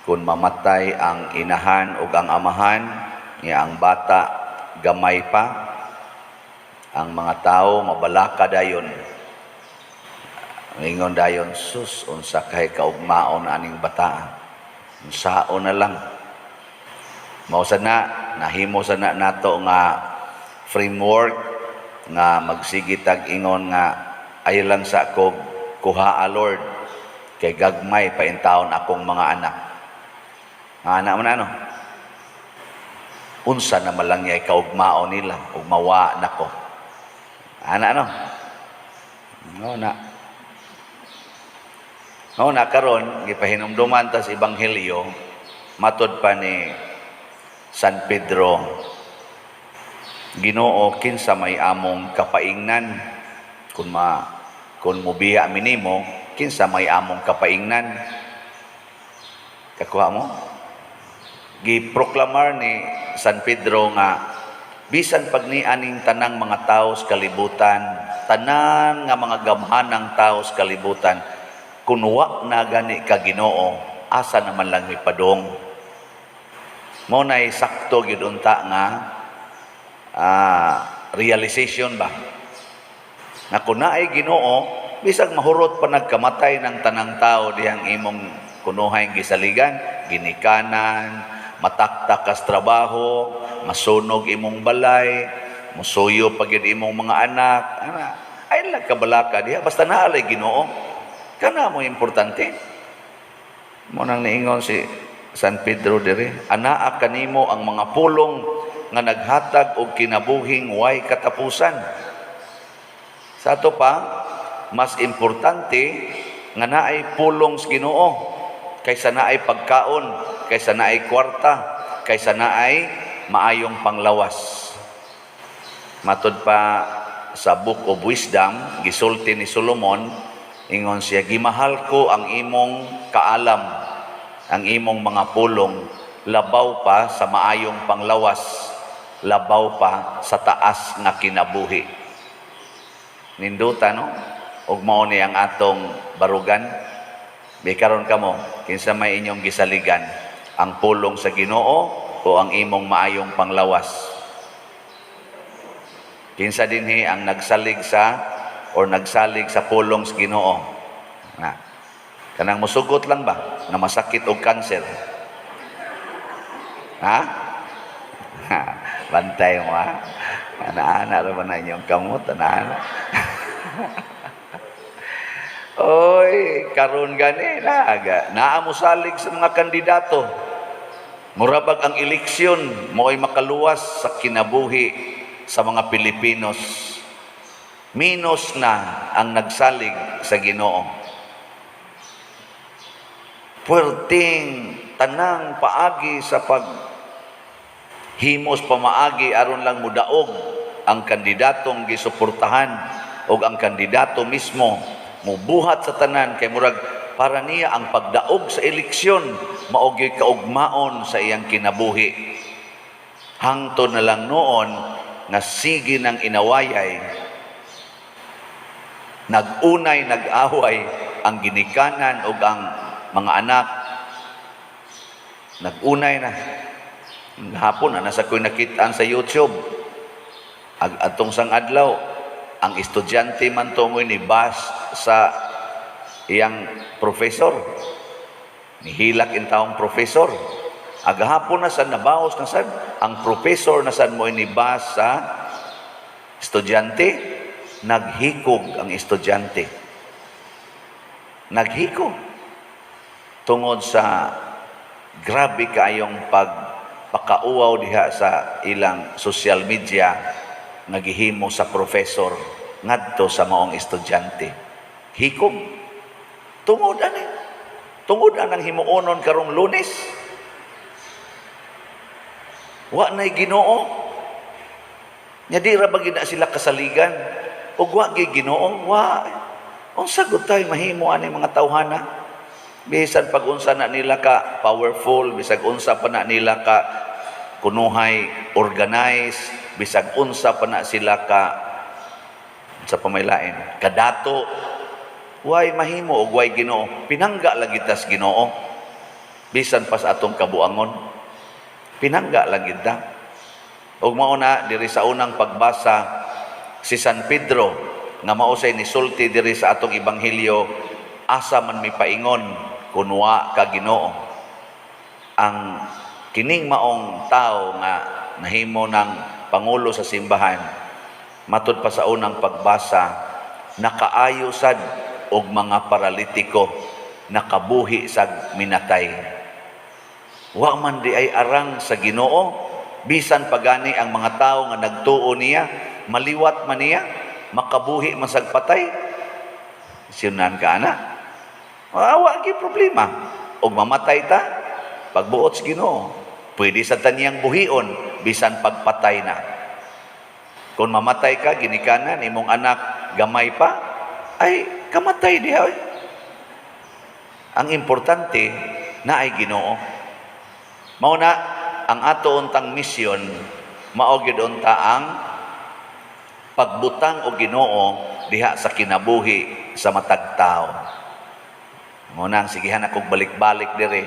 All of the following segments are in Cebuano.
Kung mamatay ang inahan ug ang amahan, nga ang bata gamay pa, ang mga tao mabalaka dayon. Ingon dayon, "Sus, unsa kay kaugmaon aning bata. Unsao na lang." Mao sa na nahimo sa na nato nga framework nga magsige tag ingon nga ay lang sa kog kuha, Lord, kay gagmay pa intawon akong mga anak. Anak man ano? Unsa na man lang kaugmaon nila ug mawa nako. Ana no? No na. No na karon gipahinumduman ta sa ebanghelyo, matod pa ni San Pedro, "Ginoo, kinsa may among kapaingnan? Kung mubiya mi nimo, kinsa may among kapaingnan?" Kakuha mo? Giproklamar ni San Pedro nga bisan pag ni aning tanang mga tao sa kalibutan, tanan nga mga gamhanang tao sa kalibutan, kun wa na gani ka, Ginoo, asa naman lang mi padong? Mao nay sakto gyud unta nga realization ba? Na kung naay Ginoo, bisag mahurot pa nagkamatay ng tanang tao dihang imong kunuhay gisaligan, ginikanan, mataktak kas trabaho, masunog imong balay, musuyo pa gyud imong mga anak, ana, ay lang kabalaka diha basta naa lay Ginoo. Kana mo importante. Mao nang niingon si San Pedro diri, "Anaa kanimo ang mga pulong nga naghatag og kinabuhing way katapusan." Sa ato pa, mas importante nga naay pulong sa Ginoo kaysa naay pagkaon, kaysa naay kwarta, kaysa naay maayong panglawas. Matod pa sa Book of Wisdom, gisulti ni Solomon, ingon siya, "Gimahal ko ang imong kaalam, ang imong mga pulong, labaw pa sa maayong panglawas, labaw pa sa taas nga kinabuhi." Ninduta, no? Ug mao ni ang atong barugan. Bi karon kamo, kinsa may inyong gisaligan? Ang pulong sa Ginoo o ang imong maayong panglawas? Kinsa dinhi ang nagsalig sa or nagsalig sa pulong sa Ginoo? Na. Kanang musugot lang ba nga masakit og cancer? Ha? Bantay mo ha. Ana-ana ra ba na inyong kamot? Ana-ana. Oy, karon gani naga. Naa mo salig sa mga kandidato. Murabag ang eleksyon mo'y makaluwas sa kinabuhi sa mga Pilipinos. Minus na ang nagsalig sa Ginoo. Puwerteng tanang paagi sa pag himos pamaagi aron lang mudaog ang kandidatong gisuportahan o ang kandidato mismo mubuhat sa tanan kay murag para niya ang pagdaog sa eleksyon mao gyud kaugmaon sa iyang kinabuhi. Hangtod na lang noon nga sige ng inawayay, nag-unay nag-away ang ginikanan ug ang mga anak, nag-unay na. Hapon na nasa ko'y nakitaan sa YouTube. Ag atong sang adlaw, ang estudyante man to mo'y ni bash sa iyang professor. Nihilak in taong professor. Agahapon na sad nabaos na sad ang professor na sad mo'y ni bash sa estudyante. Naghikog ang estudyante. Naghikog. Tungod sa grabe kaayong pagpakauwaw diha sa ilang social media nga gihimo sa professor ngadto sa maong estudyante. Hikog. Tungod ani. Tungod anang himuonon karong Lunes. Wa na'y Ginoo. Nya di ra ba gid na sila kasaligan? Ug wa gyud Ginoo, wa. Unsa gud tay mahimo ani mga tawhana? Bisan pag unsa na nila ka powerful, bisag unsa pa na nila ka kunuhay organize, bisag unsa pa na sila ka sa pamaylain, kadato, way mahimo og way Ginoo. Pinangga lagi tas Ginoo. Bisan pa sa atong kabuangon, pinangga lang gid ta. Ug mao na diri sa unang pagbasa, si San Pedro nga mao say nisulti diri sa atong ebanghelyo, "Asa man mi paingon kun wa ka, Ginoo?" Ang kining maong tao nga nahimo ng pangulo sa simbahan, matud pa sa unang pagbasa, nakaayo sad og mga paralitiko, nakabuhi sag minatay. Wa man diay arang sa Ginoo? Bisan pagani ang mga tao nga nagtuo niya, maliwat man niya, makabuhi man sag patay. Sinunan ka ana, wa gyud problema. Og mamatay ta, pagbuot sa Ginoo, pwede sa taniyang buhion bisan pagpatay na. Kung mamatay ka, ginikanan, imong anak gamay pa, ay kamatay diha oy. Ang importante naay Ginoo. Mao na ang ato untang misyon, mao gyud unta ang pagbutang og Ginoo diha sa kinabuhi sa matag tawo. Mao na ang sigihan akong balik-balik diri,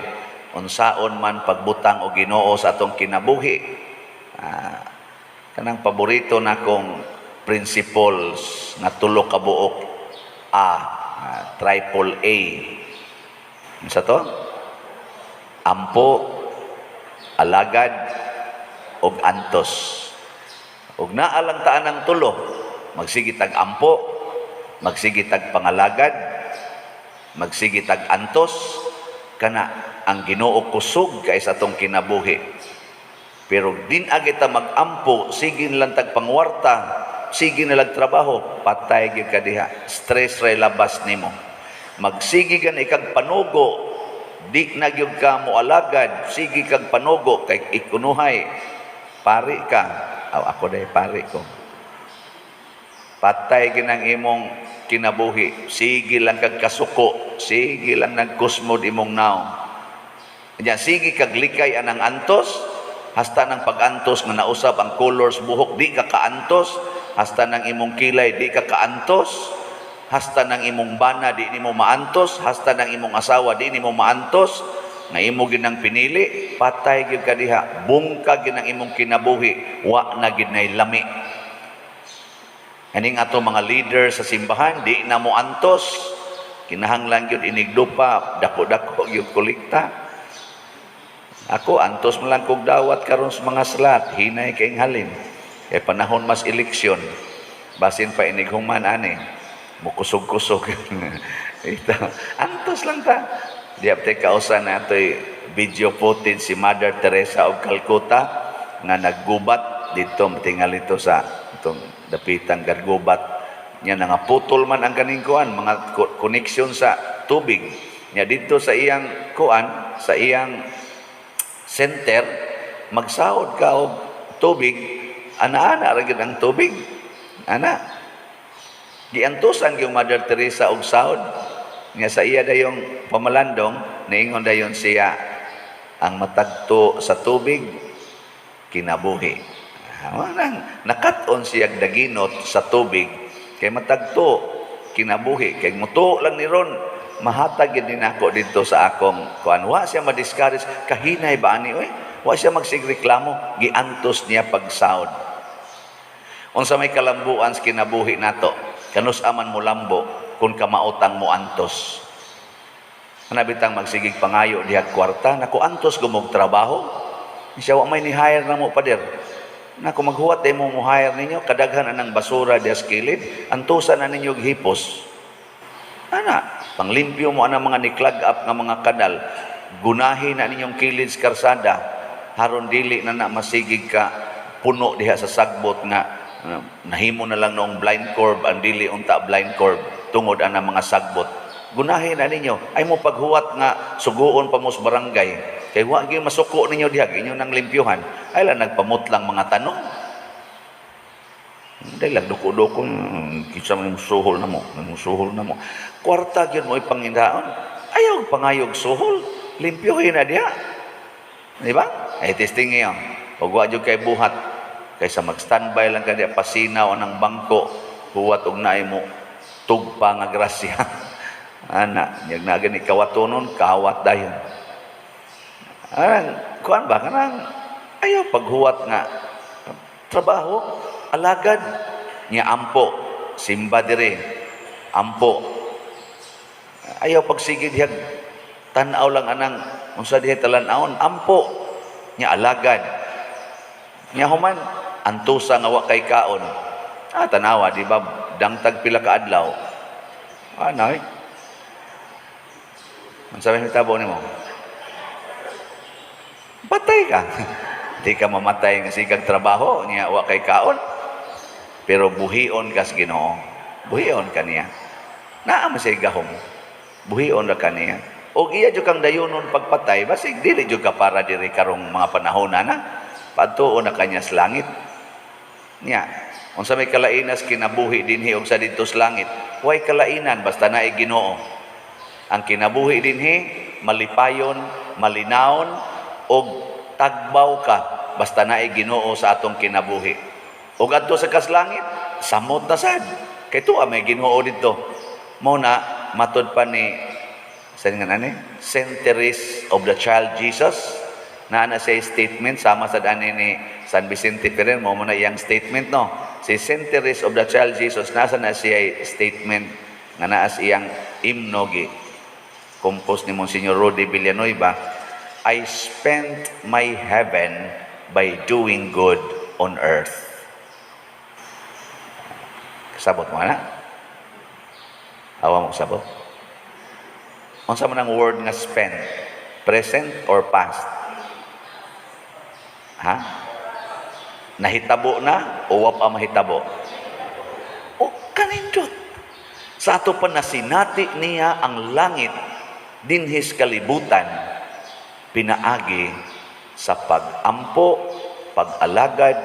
unsaon man pagbutang og Ginoo sa atong kinabuhi. Kanang paborito nakong principles nga tulo ka buok A, triple A. Unsa to? Ampo, alagad, ug antos. Ug naa lang taan ang tulo, magsige tag ampo, magsige tag pangalagad, magsige tag antos, kana ang Ginoo kusog kay sa atong kinabuhi. Pero din agita mag-ampo, sige lang tag pangwarta, sige na lang trabaho, patay gyud ka diha. Stress ray labas nimo. Magsige gan ikag panugo, di na gyud ka moalagad, sige kag panugo kay ikunuhay. Pari ka. Aw, ako day pari ko. Patay ginang imong kinabuhi. Sige lang kag kasuko, sige lang nagkusmod imong naong. Nya sige kag likay anang antos, hasta ng pag-antos nga nausab ang colors buhok, di ka kaantos, hasta ng imong kilay, di ka kaantos, hasta ng imong bana, di nimo maantos, hasta ng imong asawa, di nimo maantos, nga imo ginang pinili, patay gyud ka diha, bungkag gyud ang imong kinabuhi, wa na gid nay lami. Kaning ato mga leader sa simbahan, di na mo antos, kinahanglan gyud inigdupa, dako-dako gyud kolekta. Ako, antos man lang kog dawat karon sa mga slot, hinay kay halin. Kay panahon mas eleksyon, basin pa inighuman ani, mukusog-kusog. Ito, antos lang ta. Di apte kausa na ato'y video footage si Mother Teresa of Calcutta nga naggubat dito, tingal ito sa itong dapitang gargubat niya, nga putol man ang kaning kuan, mga connection sa tubig niya dito sa iyang kuan, sa iyang center. Magsaod ka og tubig, ana-ana ra gyud ang tubig ana. Giantosan gyud Mother Teresa og saod nga sa iya dayong pamalandong, niingon dayon siya, "Ang matagto sa tubig, kinabuhi." Nang nakat-on siya daginot sa tubig kay matagto kinabuhi, kay mutuo lang ni ron, mahatag gyud din ako dito sa akong kuan. Wa siya ma-discourage, "Kahinay ba ani oy?" Wa siya magsigreklamo, giantos niya pagsaod. Unsa may kalambuan sa kinabuhi nato? Kanus aman mo lambo kung kamaotang mo antos? Ana bitang magsigig pangayo dihag kwarta, "Naku, antos gumog trabaho." Siya, "Wa may ni hire na mo, pader." "Naku, maghuwat day mo mo hire ninyo, kadaghan anang basura diha sa kilid, antusan na ninyo og hipos. Ana, panglimpyo mo anang mga ni-clog up nga mga kanal, gunahin na ninyong kilid sa karsada, haron dili na na masigig ka puno diha sa sagbot nga nahimo na lang noong blind curve ang dili unta blind curve tungod ana mga sagbot. Gunahin na ninyo." Ay mo paghuwat nga suguon pa mo sa barangay kay wa gyud masuko ninyo diha, inyo nang limpyuhan. Ay lang nagpamutlang mga tanong. Dahil lang duko-duko, kinsa man yung suhol na mo, yung suhol na mo. Kwarta gyud mo ipangindaon. Ayaw pangayog suhol, limpyuhin na diha. Di ba? Ay testing ngayon. Ug wa jud kay buhat kaysa mag-standby lang ka diha, pasinaw ang bangko, huwat og naay mo tugpa nga grasya. Ana, yag na gani kawatonon, kawat dayon. Anang kuan ba, kanang ayaw paghuwat nga trabaho, alagad niya, ampo, simba dire, ampo. Ayaw pagsige dihag tan-aw lang anang unsa diha talan-awon, ampo nya, alagad nya. Human antusa nga wa kay kaon, tanawa, di ba, dangtag pila ka adlaw anay, unsa may hitabo nimo? Patay ka. Di ka mamatay nga sigag trabaho niya, wa kay kaon, pero buhion kas Ginoo, buhion ka niya, naa man siya gahom, buhion ra ka niya. Og iya jud kang dayunon pagpatay, basig dili jud ka para diri karong mga panahon na, padtuon na kanya sa langit niya. Unsa may kalainas kinabuhi dinhi og sa didto sa langit? Way kalainan basta naay Ginoo. Ang kinabuhi dinhi malipayon, malinawon og tagbaw ka basta naay Ginoo sa atong kinabuhi. Ug adto sa kaslangit, samot na sad kay tuwa may Ginoo didto. Mao na matud pa ni sa nga nani Saint Therese of the Child Jesus na siya statement sama sa ani ni San Vicente Ferrer. Mao mo na iyang statement, no? Si Saint Therese of the Child Jesus, nasa na siya statement nga naas iyang imno, gi compose ni Monsignor Rody Villanueva, "I spent my heaven by doing good on earth." Kasabot mo na? Awa mo sabot? Unsa man ang word nga "spent"? Present or past? Ha? Nahitabo na o wa pa mahitabo? O kanindot. Sa ato pa nasinati niya ang langit dinhis kalibutan pinaagi sa pag-ampo, pag-alagad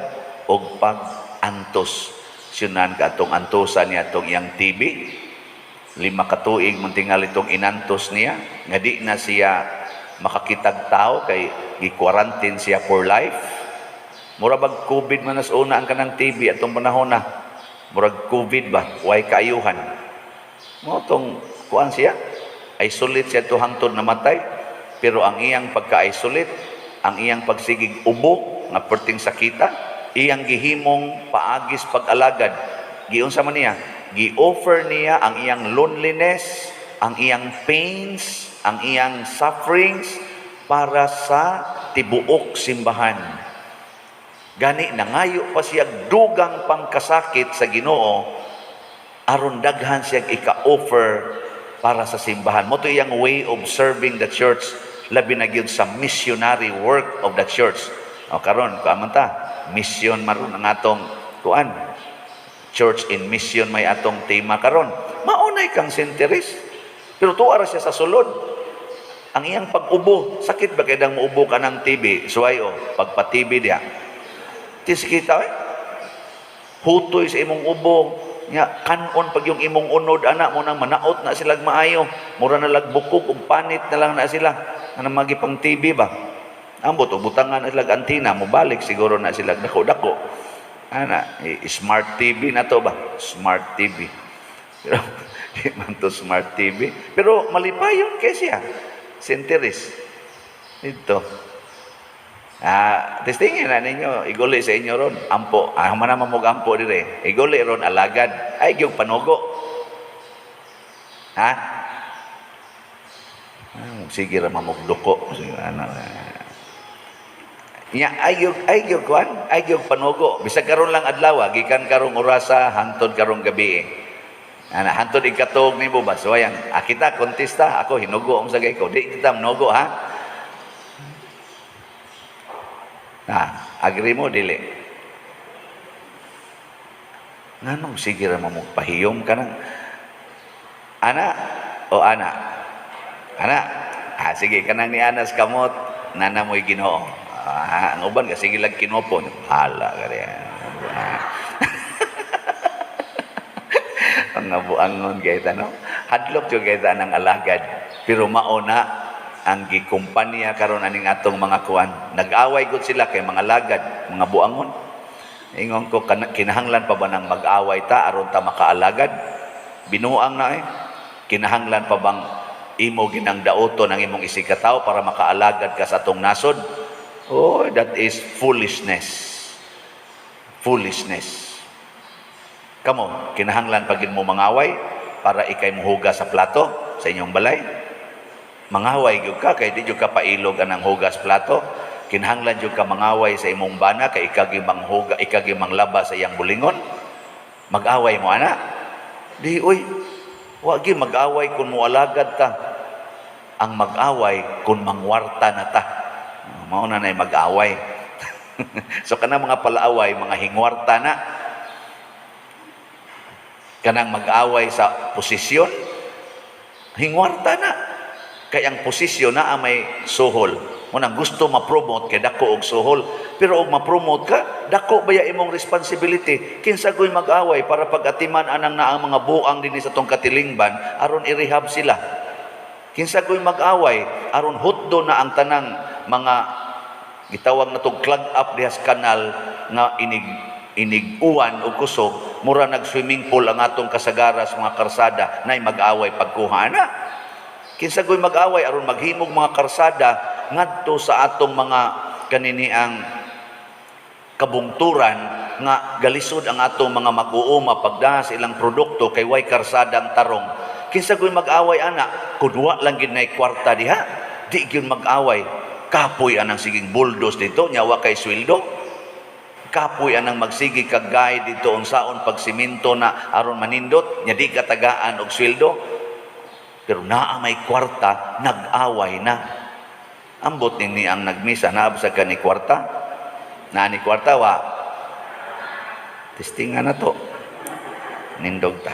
ug pag-antos. Syunan ka atong antosan niya atong iyang TB. 5 ka tuig man tingali itong inantos niya nga di na siya makakitag tao kay gi-quarantine siya for life. Mura bag COVID man nas una ang kanang TB atong panahon na. Murag COVID ba, way kaayuhan. Mao tong kuan siya, isolate siya to hangtod namatay. Pero ang iyang pagka-isolate, ang iyang pagsigig ubo nga perting sakita, iyang gihimong paagis pag-alagad. Giunsa man niya? Gi-offer niya ang iyang loneliness, ang iyang pains, ang iyang sufferings para sa tibuok simbahan. Gani nangayo pa siya dugang pangkasakit sa Ginoo aron daghan siya ika-offer para sa simbahan. Mao to iyang way of serving the church, labi na gyud sa missionary work of the church. O karon, kuan man ta, mission maron ang atong kuan. Church in mission may atong tema karon. Maunay kang Saint Therese. Pero tuwa ra siya sa sulod. Ang iyang pag-ubo, sakit ba kay dang muubo ka ng TB? Suway o, pagpa-TB diya. Tisikita eh. Hutoy sa imong ubo. Nya kanon pag yung imong unod ana mo nang manaot na sila maayo. Mura na lag bukog ug panit na lang na sila. Ana magipang TB ba? Ambot o butangan na sila antina, mobalik siguro na sila dako-dako. Ana, smart TV na to ba? Smart TV. Pero di man to smart TV. Pero malipayon kay siya. Saint Therese. Ito. Testingin na ninyo, iguli sa inyo ron. Ampo, man naman mo ampo dire. Iguli ron alagad. Ay, gyud panugo. Ha? Sige ra mamugduko. Sige, ano. Nya ay gyud kuan, ay gyud panugo. Bisag karon lang adlaw, gikan karong orasa hangtod karong gabi. Ana hangtod ikatuog nimo ba? So ayan, kita kontesta, ako hinugo ang sagay ko. Di kita manugo, ha? Na, agree mo dili? Nganong sige ra mo pahiyom ka nang ana o ana? Ana, sige, kanang ni Anas kamot, nana mo'y Ginoo. Ang uban kasi sige lang kinopon. Hala ka rin. Ang nabuangon kay no? Hadlok jud kay ng alagad. Pero mauna ang gikumpanya karon aning atong mga kuan. Nag-away gud sila kay mga lagad, mga buangon. Ingon ko, kinahanglan pa ba nang mag-away ta aron ta makaalagad? Binuang na eh. Kinahanglan pa bang Imo ginang daoton ang imong isigkatawo para makaalagad ka sa atong nasod. Oh, that is foolishness. Foolishness. Kamo, kinahanglan pa gid mo mangaway para ikay muhugas sa plato sa inyong balay? Mangaway gyud ka kay di gyud ka pailog anang hugas plato. Kinahanglan gyud ka mangaway sa imong bana kay ikaw gyud manghuga, ikaw gyud manglaba sa iyang bulingon. Mag-away mo ana? Di uy. Wa gyud mag-away kung moalagad ta. Ang mag-away kung mangwarta na ta. Mao na nay mag-away. So kanang mga palaaway, mga hingwarta na. Kanang mag-away sa posisyon, hingwarta na. Kay ang posisyon na may suhol. Munang gusto ma-promote kay dako og suhol. Pero og ma-promote ka, dako baya imong responsibility? Kinsa goy mag-away para pag-atiman anang naa ang mga buang dinhi sa tong katilingban aron i-rehab sila? Kinsa goy mag-away aron hutdo na ang tanang mga gitawag na tong clog up diha sa kanal nga inig inig uwan og kusog, mura nag swimming pool ang atong kasagaras, mga karsada? Nay mag-away pagkuha na? Kinsa goy mag-away aron maghimog mga karsada ngadto sa atong mga kaniniang kabungturan nga galisod ang atong mga mag-uuma pagdaha sa ilang produkto kay way karsadang tarong? Kinsa goy mag-away ana kun wa lang gid nay kwarta diha? Di gyud mag-away. Kapoy anang siging bulldoze dito nya wa kay sweldo. Kapoy anang magsigi kag guide dito unsaon pagsimento na aron manindot nya di katagaan og sweldo. Pero naa may kwarta, nag-away na. Ambot ni ang nagmisa, naa sa ka ni kwarta? Naa ni kwarta, wa? Testingan na to. Nindog ta.